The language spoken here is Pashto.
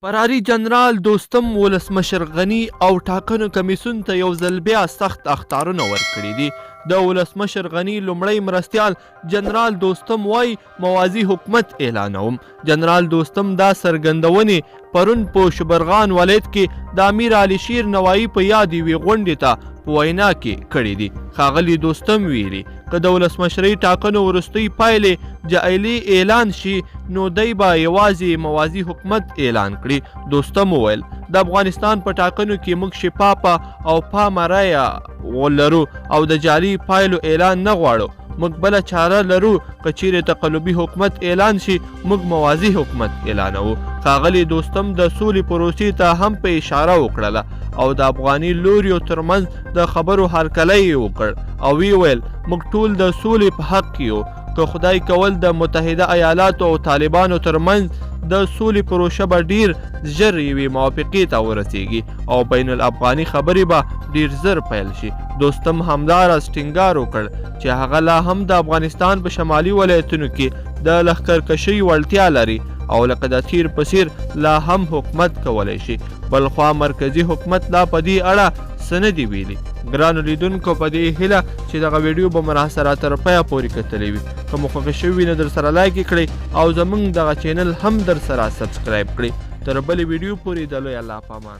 فراري جنرال دوستم ولسمشر غني او ټاکنو کمیسیون ته یو ځل بیا سخت اخطارونه ورکړي دي. د ولسمشر غني لومړی مرستیال جنرال دوستم وايي، موازي حکومت اعلانوم. جنرال دوستم دا څرګندونې پرون په شبرغان ولایت کې د امیر علي شیر نوایي په یاد یوې غونډې ته په وینا کې کړې دي. ښاغلي دوستم ویلي، که د ولسمشرۍ ټاکنو وروستۍ پایلې جعلي اعلان شي، نو دی به یوازې موازي حکومت اعلان کړي. دوستم وویل، د افغانستان په ټاکنو کې موږ شفافه او پامه رایه لرو او د جعلي پایلو اعلان نه غواړو. موږ بله چاره لرو، که چیرې تقلبي حکومت اعلان شي، موږ موازي حکومت اعلانوو. ښاغلي دوستم د سولې پروسې ته هم په اشاره وکړله او د افغاني لوریو ترمنځ د خبرو هرکلی یې وکړ او ویې ویل، موږ ټول د سولې په حق کې یو، که خدای کول د متحده ایالاتو او طالبانو ترمنځ د سولې پروسه به ډیر ژر یوې موافقې ته ورسیږي او بین الافغاني خبرې به ډیر زر پیل شي. دوستم همداراز ټینګار وکړ چې هغه لا هم د افغانستان په شمالي ولایتونو کې د لښکرکشۍ وړتیا لري او لکه د تیر په څیر لا هم حکومت کولی شي. بلخوا مرکزي حکومت لا په دې اړه څه نه دي ویلي. ګرانو لیدونکو، په دې هیله چې دغه ویډیو به مو راسره تر پایه پورې کتلې وي. که مو خوښه شوې وي نو درسره لایک یې کړئ او زمونږ دغه چینل هم درسره سبسکرایب کړئ. تر بلې ویډیو پورې د لوی الله په امان.